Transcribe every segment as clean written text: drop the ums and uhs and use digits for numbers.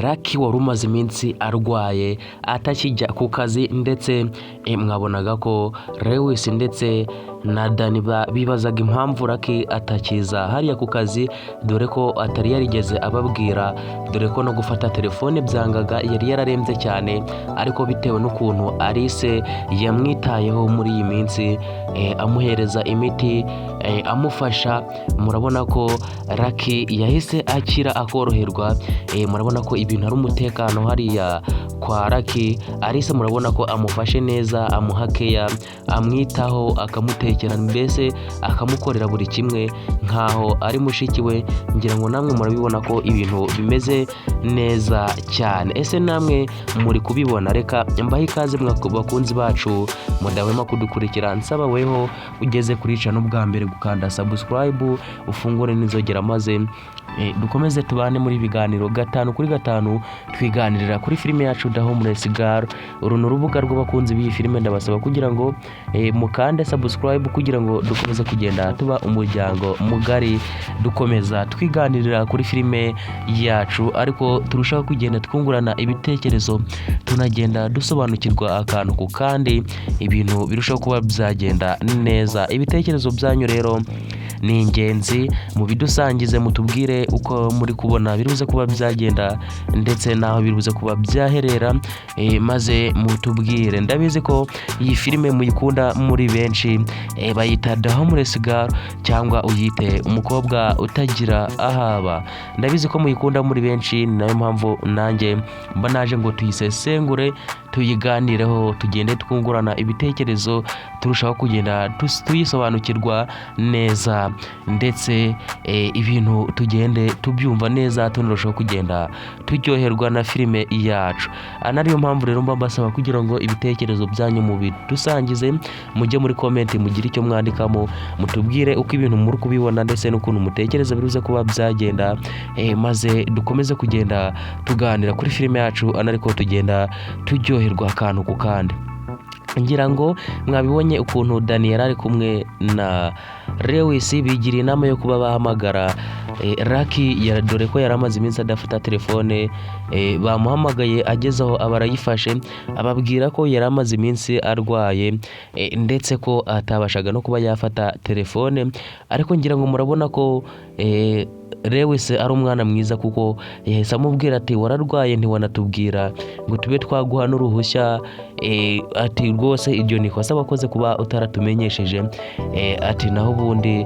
Lucky wari umaze iminsi arwaye atakijya ku kazi, ndetse mwabonaga ko Lewis ndetse na Dani bibazaga impamvu Lucky atakiza hariya ku kazi, dore ko atari yarigeze ababwira, dore ko no gufata telefone byangaga, yari yararembye cyane. Ariko bitewe n'ukuntu Alice yamwitayeho muri iyi minsi, amuhereza imiti, amufasha, murabona ko Lucky yahise akira akoroherwa. Murabona ko ibintu ari umutekano hariya kwa Lucky. Alice murabona ko amufashe neza, amuha keya, amwitaho, akamutekera, mbese akamukorera buri kimwe nkaho ari mushiki we. Ngira ngo namwe murabibona ko ibintu bimeze neza cyane. Ese namwe muri kubibona? Reka mbahe ikaze bakunzi bacu mudahwema kudukurikira. Nsaba weho ugeze kuri channel bwa mbere gukanda subscribe, ufungure n'inzogera, maze dukomeze tubane muri biganiro gatanu kuri gatanu, twiganirira kuri filime yacu The Homeless Girl. Uru ni urubuga rw'abakunzi b'iyi filime. Ndabasaba kugira ngo mukande subscribe kugira ngo dukomeze kugenda tuba umuryango mugari, dukomeza twiganirira kuri filime yacu, ariko turushaho kugenda twungurana ibitekerezo, tunagenda dusobanukirwa akantu ku kandi, ibintu birushaho kuba byagenda neza. Ibitekerezo byanyu rero ni ingenzi, mubidusangize, mutubwire uko muri kubona biruze kuba byagenda ndetse n'aho biruze kuba byaherera, maze mutubwire. Ndabizi ko iyi filime muyikunda muri benshi, bayita The Homeless Girl cyangwa uyite umukobwa utagira ahaba. Ndabizi ko muyikunda muri benshi, ni nayo mpamvu nanjye mba naje ngo tuyisesengure, tuyiganireho, tugende twungurana ibitekerezo, turushaho kugenda tuyisobanukirwa neza, ndetse ibintu tugende tubyumva neza, tunarushaho kugenda turyoherwa na filime yacu. Anariyo mpamvu rero mba mbasaba kugira ngo ibitekerezo byanyu mubidusangize, mujye muri comment, mugire icyo mwandikamo, mutubwire uko ibintu muri kubibona ndetse n'ukuntu mutekereza biruze kuba byagenda, maze dukomeze kugenda tuganira kuri filime yacu, anariko tugenda turyoherwa akantu ku kandi. Ngira ngo mwabibonye ukuntu Dani yari ari kumwe na Lewis, bigiriye inama yo kuba bahamagara Lucky, dore ko yari amaze iminsi adafata telefone. Bamuhamagaye ageze aho aba arayifashe, ababwira ko yari amaze iminsi arwaye, ndetse ko atabashaga no kuba yafata telefone. Ariko ngira ngo murabona ko Lewis ari umwana mwiza, kuko yahise amubwira ati: "Wararwaye ntiwanatubwira ngo tube twaguha n'uruhushya." Ati: "Rwose iryo ni ikosa wakoze kuba utaratumenyesheje." Ati: "Naho ubundi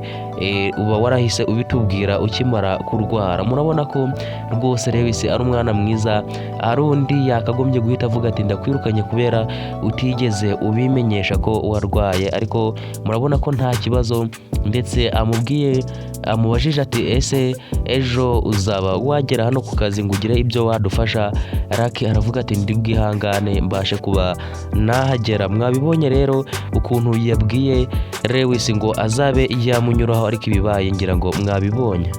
uba warahise ubitubwira ukimara kurwara." Murabona ko rwose Lewis ari umwana mwiza. Ari undi yakagombye guhita avuga ati: "Ndakwirukanye kubera utigeze ubimenyesha ko warwaye." Ariko murabona ko nta kibazo, ndetse amubwiye, amubajije ati: "Ese ejo uzaba wagera hano ku kazi ngo ugire ibyo wadufasha?" Lucky aravuga ati: "Ndi bwihangane mbashe kuba nahagera." Mwabibonye rero ukuntu yabwiye Lewis ngo azabe yamunyuraho, ariko ibibaye ngira ngo mwabibonye,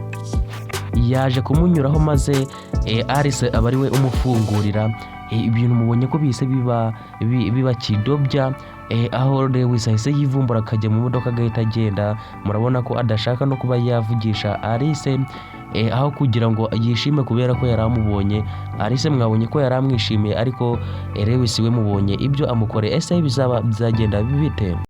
yaje kumunyuraho maze Alice aba ari we umufungurira. Ibintu mubonye ko bihise biba kidobya, aho Lewis ahise yivumbura akajya mu modoka agahita agenda. Murabona ko adashaka no kuba yavugisha Alice, aho kugira ngo yishime kubera ko yari amubonye. Alice mwabonye ko yari amwishimiye, ariko Lewis we mubonye ibyo amukoreye. Ese bizaba byagenda bite?